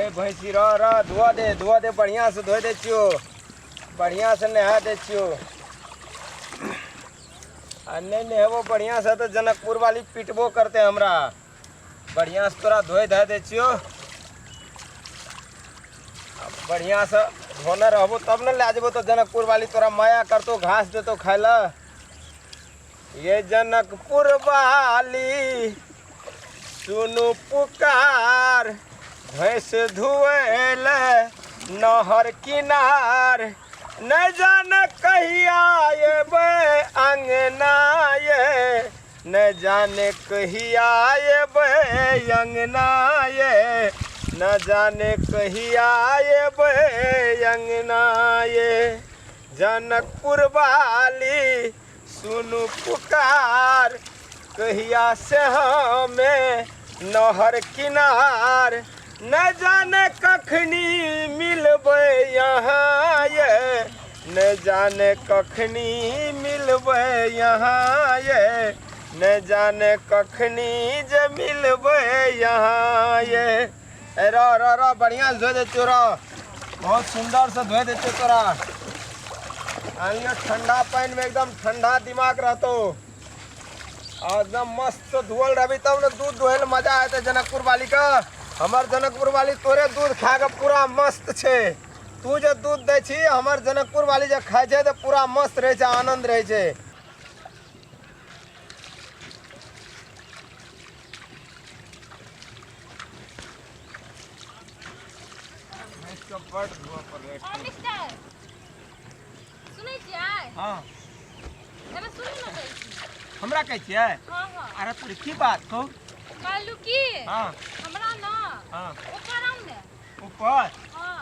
ए भैंसी रह रह धोआ दे धोआ दे बढ़िया से धोए दे छियो बढ़िया से नहा दे छियो आ नहीं नहेबो बढ़िया से तो जनकपुर वाली पिटबो करते हमरा बढ़िया से तोरा धोए धा दे छियो बढ़िया से धोने रहबो तब न ले जेबो तो जनकपुर वाली तोरा माया करतो घास देतो खाय ला ये जनकपुर वाली सुनु पुकार भैंस धुएल नहर किनार न जान कहिया एबै अंगना ये न जाने कहिया एबै अंगना ये न जाने कहिया एबै अंगना ये जनकपुर वाली सुनु पुकार कहिया से हमें नहर किनार न जाने कखनी मिलबै यहाँ ये न जाने कखनी मिलबै यहाँ ये न जाने कखनी जे मिलबै यहाँ ये ए रह रह रह बढ़िया से धो दे चोरा बहुत सुंदर से धो दे तोरा आनियो ठंडा पानी में एकदम ठंडा दिमाग रहतो और एकदम मस्त से धोअल रहबी तब ने दूध धोए ले मजा आते जनकपुर वाली का हमर जनकपुर वाली तोरे दूध खा के पूरा मस्त छे तू जे दूध दै छी हमर जनकपुर वाली जे खाइ छै तऽ पूरा मस्त रहै छै आनंद रहै छै बड धुआं पर रहे और मिस्टर सुनै छियै हाँ एना सुनू ने कहै छी हमरा कहै छियै हँ हँ अरे तोरी की बात कहू कहलू की हाँ हमरा ने हाँ ऊपर आउ ने ऊपर हँ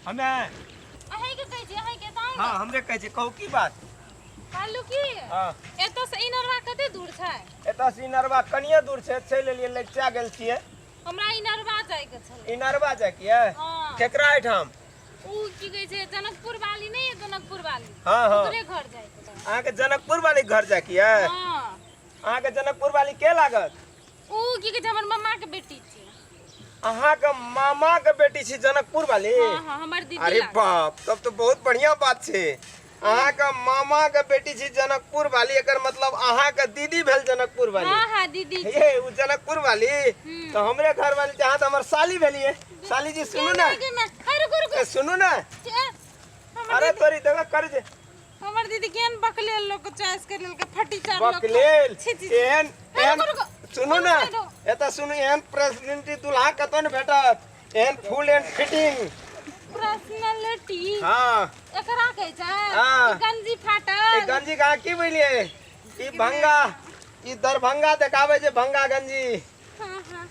हमे अहींके कहै छी अहींके तऽ आउ हाँ ने हमरे कहै छियै कहू की बात कहलू की हाँ एतऽ से इनरवा कते दूर छै एतऽ से इनरवा कनिये दूर छै चलि एलियै लगिचा गेल छियै हमरा इनरवा जाइके छलै इनरवा जाइके यऽ हँ केकरा एहिठाम उ की कहै छै जनकपुर वाली नहि यऽ जनकपुर वाली हाँ हाँ ओकरे घर जाइके छै अहाँके जनकपुर वाली घर जाइके यऽ हँ अहाँके जनकपुर वाली के लागत उ की कहै छै हमर मामा के बेटी छै अहाँके मामा के बेटी छी जनकपुर वाली हाँ हाँ हमर दीदी अरे लागत बाप तब तो बहुत बढ़िया बात छै अहाँके मामा के बेटी छी जनकपुर वाली एकर मतलब अहाँके दीदी भेल जनकपुर वाली हाँ हाँ दीदी छै हे उ जनकपुर वाली हम्म। तो हमरे घर वाली जहाँ तो हमर साली भेलिए साली जी सुनू ना गे गे हे रुको रुको ए, सुनू ना ए, हमर अरे दीदी तोरी देखा कर जे हमर दीदी केहन बकलेल लोग के चॉइस कर लेलकै फटी चार लोग के। बकलेल छी छी छी। एहन हे, एहन रुको, रुको। सुनू ना रुको, रुको। एतऽ सुनू एहन प्रेसिडेंटी दुल्हा कतौ ने भेटत एहन फुल एंड फिटिंग पर्सनालिटी हाँ एकरा कहै छै हाँ। ई गंजी ई फाटल गंजी कहाँ की बुझलिए ई भंगा ई दरभंगा देखाबै छै भंगा गंजी हाँ हाँ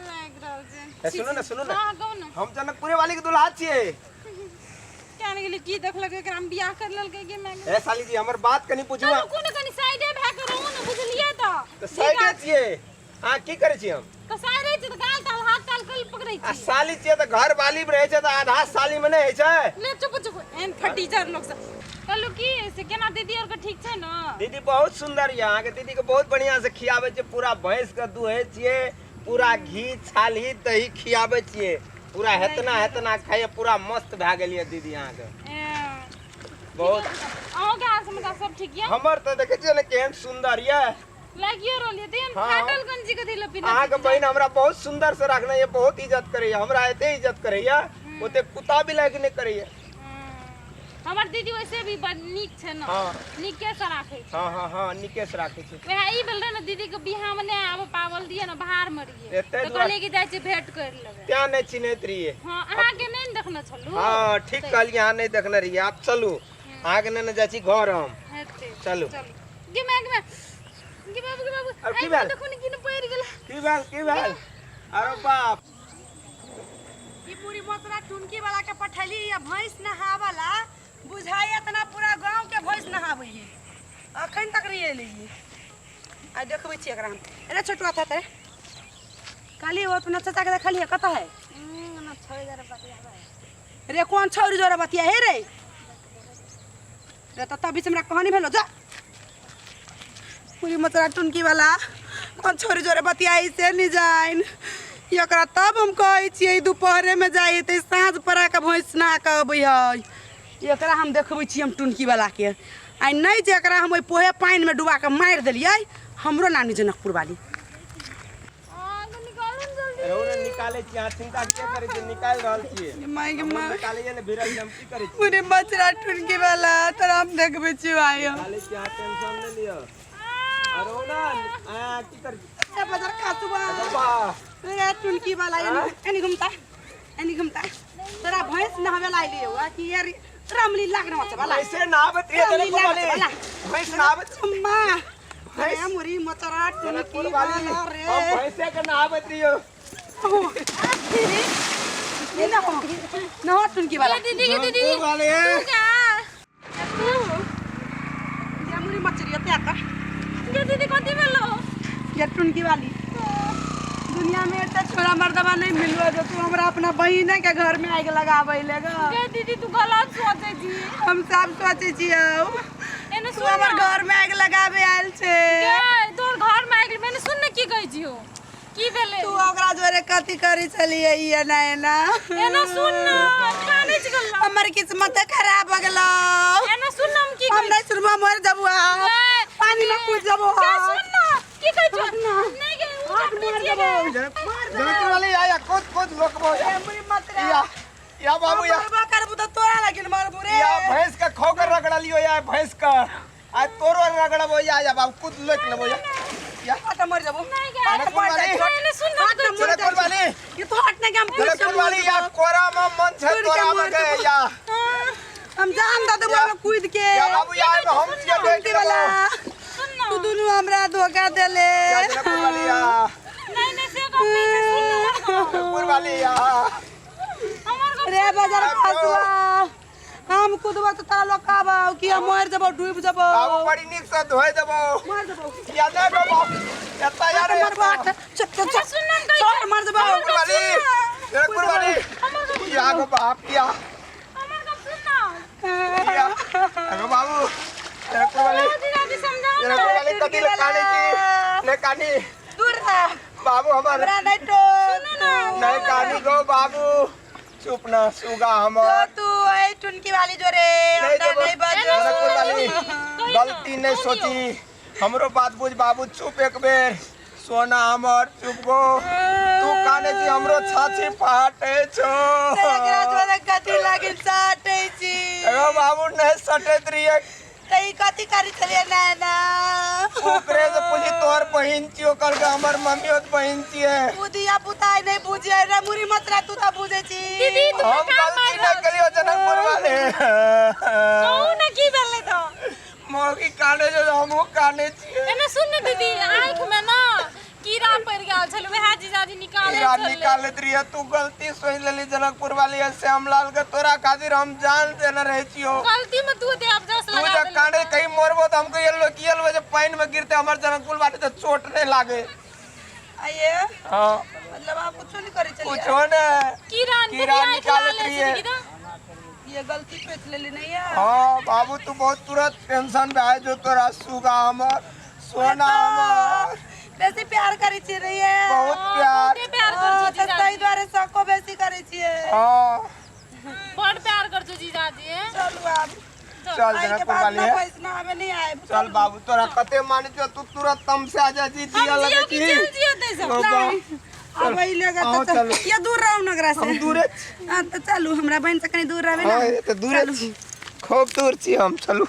लागि रहल छै ए, सुनू ने, सुनू ने। हाँ कहू ने हम जनकपुरे वाली के दुल्हा छियै क्या ने गेली की देखलक एकरा में बियाह कर लेलकै गे मैं ए साली जी हमर बात कनी पूछू चलू कोनो कनी साइडे भए के रहू ने बुझलियै तऽ तऽ साइडे छियै अहाँ की करै छी हम तऽ साइडे छी तऽ गाल ताल हाथ ताल कल पकड़ै आ छी साली छियै तऽ घर वाली मे रहै छै तऽ आधा साली मे नहि होइ छै ले चुप चुप एहन फटीचर लोक सब कहलू की से केना दीदी आर के ठीक छै ने दीदी बहुत सुंदर यऽ अहाँके दीदी के बहुत बढ़िया से खियाबै छियै पूरा भैंस के दुहै छियै पूरा घी छाली दही खियाबै छियै पूरा हेतना हेतना खाइए पूरा मस्त भए गेल यऽ दीदी अहाँके बहुत अहूँके हाल समाचार सब ठीक यऽ हमर तऽ देखै छियै ने केहन सुंदर यऽ लागियो रहल यऽ तेहन हाँ। फाटल गंजी कथी लऽ पिन्है अहाँके बहिन हमरा बहुत सुंदर से रखने यऽ बहुत इज्जत करैया हमरा एते इज्जत करैया ओते कुत्ता बिलाइ के नहि करैया हमर दीदी वैसे भी बड़ नीक छै ने हाँ। नीके से राखै छै हाँ हाँ हाँ नीके से राखै छै वएह ई भेल रहे ने दीदी के बियाह मे नहि आबऽ पावल दियै ने बाहर मे रहियै एते तऽ दुआरे- कहलियै कि जाइ छी भेंट करि लेबै तें नहि चिन्हैत रहियै हँ अहाँके नहि ने देखने छलहुँ हाँ ठीक कहलियै अहाँ नहि देखने रहियै आब चलू अहाँके नेने जाइ छी घर हम हेतै चलू। चलू गे माय गे माय गे बाबू गे बाबू आब की आइ भेल? देखू ने किन पड़ि गेलै की भेल की भेल अरे बाप ई पूरी मोतरा टुनकी वाला के पठैली या भैंस नहावला बुझाइ इतना पूरा गांव के भैंस नहाबै है अखन तक नहीं एलै ई आ देखबै छी एकरा हम अरे छोटुआ था ते काली ओ अपना चाचा के देखलिए कतऽ है रे कौन छौरी जोरे बतिया हे रे रे तब बीच हमरा कहानी भेलो जा पूरी मतरा टुनकी वाला कौन छोरी जोरे बतियाई से नहीं जाइन एकरा तब हम कहै छियै दुपहरेमे जाइ हेतै, साँझ परा कऽ भैंस नहा कऽ अबै है। एकरा हम देखबै छी हम टुनकीवलाके। आइ नहि जे एकरा हम ओहि पोहे पानिमे डुबा कऽ मारि देलियै, हमरो नानी जनकपुर वाली। रहू ने, निकालै छी। अहाँ चिंता किया करै छी? निकालि रहल छियै। माय गे हमरो माय। निकालैये ने भिड़ल छी, हम की करै छी? पूरे बचरा टुनकी वाला तोरा हम देखबै छी भाई। हम निकालै छी, अहाँ टेंशन नहि लिअ। अरे ना, अहाँ की करै छी? ए बजर खासुबा। बाबा। रे टुनकी वाला, एनी एनी घुमता, एनी घुमता। तोरा भैंस नहबे ला आइलियो आ कि यार रामलीला के नचा वाला? भैंसे नहाबैत रहियै जनकपुर रामलीला वाली। वाला। भैंस नहाबैत। अम्मा, अरे मुरी मचरा टुनकी जनकपुर वाली वाला रे। हम भैंसे के नहाबैत रहियो। ये ना हो ना टुनकी वाला। दीदी के दीदी। जनकपुर वाले। तू क्या तू ये मुरी मचरी ते का। ये दीदी कथी भेलो? ये टुनकी वाली, दुनिया में एते छोरा मर्दबा नहीं मिलवा जो तू हमरा अपना बहिने के घर में आगि लगाबै ले ग। गे दीदी, तू गलत सोचे छी। हम सब सोचे छियौ। एने तू सुन हमर ना। घर में आगि लगाबे आयल छै। गे तोर घर में आगि, मैंने सुन ने की कहै छियौ, की भेलै? तू ओकरा जोरे कथी करै छलियै ई एना एना? एना सुन ना, कानै छी गल्ला। हमर किस्मत खराब हो गेलौ। एना सुन ना, हम की हम कहै नहीं सुनबो, मर जबो, गे, पानी में कूद जबो। गे सुन ना की कहै छियौ। ना। नहीं गे, उ हाथ अपने मर छियै जबो। गे। जनकपुर वाली, या या, कूद कूद लोकबो या। मुरी मत रे। या या बाबू या। मरबा करबू त तोरा लगिन मरबू रे। या, भैंस का खो कर रगड़ा लियो या, भैंस का आज तोरो रगड़बो। या या बाबू, कूद लोक लेबो या या। हट, मर जबो। नहीं गे। हट, मर वाली। जाइ। एने सुन ना। हट, मर जनकपुर जाइ। वाली। ये तो हट ना के हम कूद के जनकपुर मर वाली या। जबो। कोरा में मन छै कूद के तोरा में मर गए जबो। या। हम जान दे देबो या। ओहिमे कूद के। या बाबू या, हम छियै देख टुनकी वाला। लेबो। सुन ना। तू दुनू हमरा धोखा देले। या जनकपुर वाली या। नहीं नहीं, से गप नहीं छै, सुन ना हमर गप। जनकपुर वाली या। हमर गप। रे बाजार आबो। फसुआ, हम कूदबो तऽ तोरा लोग कहबौ कि हम मर जबो, डूब जबो। बाबू, बड़ी नीक से धोए देबो। मर जबो। या नहीं बाबू, एता यार। मरबो, हट, चल चल चल। सुन ना, हम कहै छोड़, मर जबो। जनकपुर वाली, जनकपुर वाली या गो बाप या। हमर गप सुन ना। या अगो बाबू, जनकपुर वाली। दादी दादी, समझाओ ना। जनकपुर वाली, कथी ले कानी छी? नहीं कानी। दूर रह। बाबू हमर। हमरा नहीं टोक। नहीं कानी गो बाबू, चुप ना सुगा जो हमर। तू ऐ टुनकी वाली जोरे नहीं हमरा देबो। नहीं बाजो। जनकपुर वाली, कही ना, गलती नहीं कह सोची, हमरो बात बुझ बाबू, चुप एक बेर, सोना हमर, चुप गो। तू काने छी, हमरो छाती फाटे छो। एकरा जोरे कथी लागिन साटै छी? एगो बाबू, नहीं सटैत रहिए। त ई कथी करी छलियै नैना? ओकरे से पूछी, तोहर बहिन छियो, कल के हमर मम्मियोत बहिन छियै। उ धिया पुता नहीं बुझे रे मुरी मत रे, तू त बुझे छी। दीदी, तू हम का गलती मार नहीं करियो जनकपुर वाले। कहू ना की भेलै तऽ? मौगी काने जो, हमहूँ काने छियै। एने सुन ने दीदी, आँखि में ना कीड़ा पड़ि गेल छलै, वएह जीजाजी निकालै कीड़ा छलै। निकालैत रहिए, तू गलती सोच लेली जनकपुर वाली श्यामलाल के। तोरा खातिर हम जान देने रहे छियो। गलती में तू दे अब जस तू लगा जब देली। काने कहीं मरबो तो हमको ये लोकियल में जब पानी में गिरते हमर जनकपुर बाटे तो चोट नहीं लागे। आइए। हाँ। मतलब आप कुछो नहीं करी छलियै? कुछो ने। कीड़ा कीड़ा आँखि निकालैत लाल रहिए। छै दीदी। ये गलती सोच लेली नहीं है। हाँ बाबू, तू बहुत तुरंत टेंशन में आए जो तोरा। सुगा हमर, सोना हमर। बेसी प्यार करै छियै रहिए? बहुत प्यार। बहुते प्यार करै छौ तऽ जीजाजी। ताहि दुआरे शको बेसी करै छियै। हाँ। बड़ प्यार कर छौ जीजाजी। चलू आब। चल आइ के जनकपुर बाद वाली ना है। पैसा आबे नहीं आएब। चल बाबू, तोरा कते माने छौ, तू तुरंत तम से आ जा छी। हम दिया जियो लगे कि छी। चल जियो तै सब। ओ बा। आब एहि लगा अहाँ तऽ चलू। ये दूर रहू न ओकरा से। हम दूरे छी। हाँ तऽ चलू, हमरा बहिन से कनि दूर रहबै हाँ ने। तऽ दूरे छी, खूब दूर छी हम, चलू।